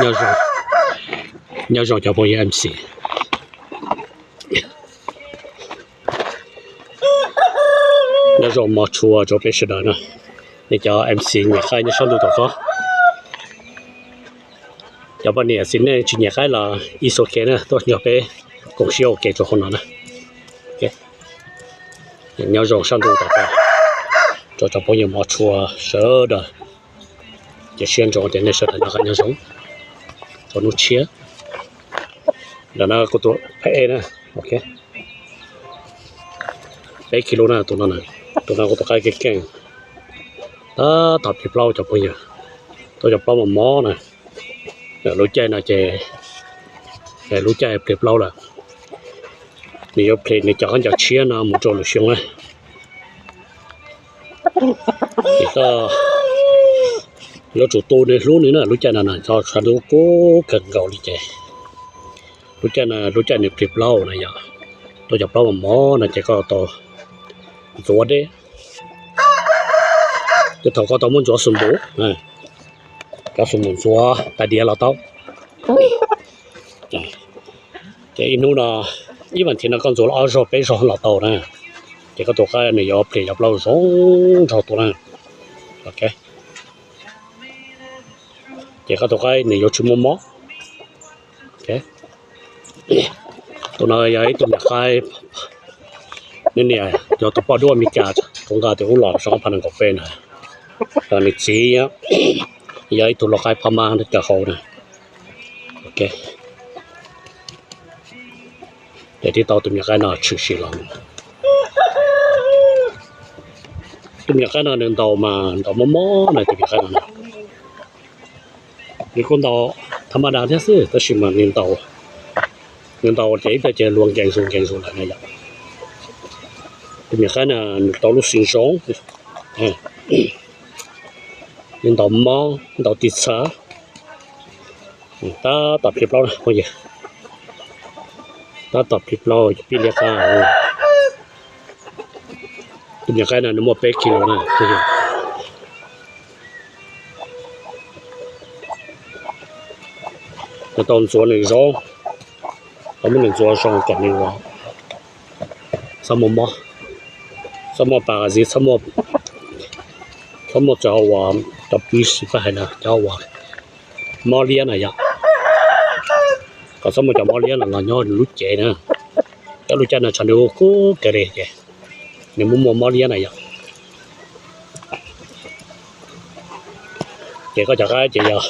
Nyob zoo, nyob zoo cov phooj ywg M C. Nyob zoo hmo tshua rau peb sawv daws na. Nej cov M C nyiam qaib nyob sab ntuj tom qab. Cov poj niam xis nej tsis nyiam qaib los it's ok na, tuaj nrog peb koom siab ua ke rau hauv no na. Nyob zoo sab ntuj tom qab rau cov phooj ywg hmo tshua sawv daws. Cia siab ntsoov tias nej sawv daws noj qab nyob zoo rau hnub tshiab. Ntawm no kuv tus phab ej na, ok, peb kis lub na, tus no, tus no kuv tus qaib keej keej, tab tom plig plaub cov phooj ywg, tuaj cov plaub mos mos na. Lub caij no ces lub caij plig plaub lawm, nws yuav plig nws cov khaub ncaws tshiab no mus rau lwm xyoo na. Ces koj yuav tsum tu nws hlub nws na, lub caij no na tshav ntuj kub kawg nkaus li ces lub caij no lub caij nws plig plaub na yom, tuaj cov plaub mos mos no ces koj tau ntxuav deb. Ces thaum koj tau muab ntxuav xus npum, cov xus npum ntxuav tais diav los tau. Ces ib hnub no, ib vas thiv no koj ntxuav ob zaug peb zaug los tau na. Ces koj tus qaib nws yuav plig cov plaub zoo nraug tuaj na. Ok, ces koj tus qaib nws yuav tsis muaj mob. Tus no yog ib tug niam qaib, nws niam yog tus poj duab Amelikas, kuv nqa tias ub los xyoo ob phav nees nkaum peb na. Nws txiv yog ib tug lau qaib Phab Mab cov hauv na. Ok, ces tib tau tus me nyuam qaib no tshwm sim los. Tus me nyuam qaib no nws ntaus mas ntaus mob mob na, tus me nyuam qaib no na. Nws kuj ntaus thas mas das thiab xwb, tab sis mas nws ntaus, nws ntaus ces ib pliag ces luag nkees zus nkees zus lawm na yom. Tus me nyuam qaib no nws tau lub xim zoo, nws ntaus mob ntaus tis txha. Tab tom plig plaub na phooj ywg, tab tom plig plaub pib liab qab. Tus me nyuam qaib no nws muaj peb kis lus na. Nws tau ntxuav nws zoo, tau muab nws ntxuav zoo kom nws ua, txhob muaj mob, txhob muaj pas ziv, txhob muaj cov uas cov pis sis pab hais na, cov uas mob liab na yom. Kom txhob muaj cov mob liab no los nyob nws lub cev na. Cov lub caij no tshav ntuj kub kawg li ces nws muaj muaj mob liab na yom. Ces koj cov qaib ces yog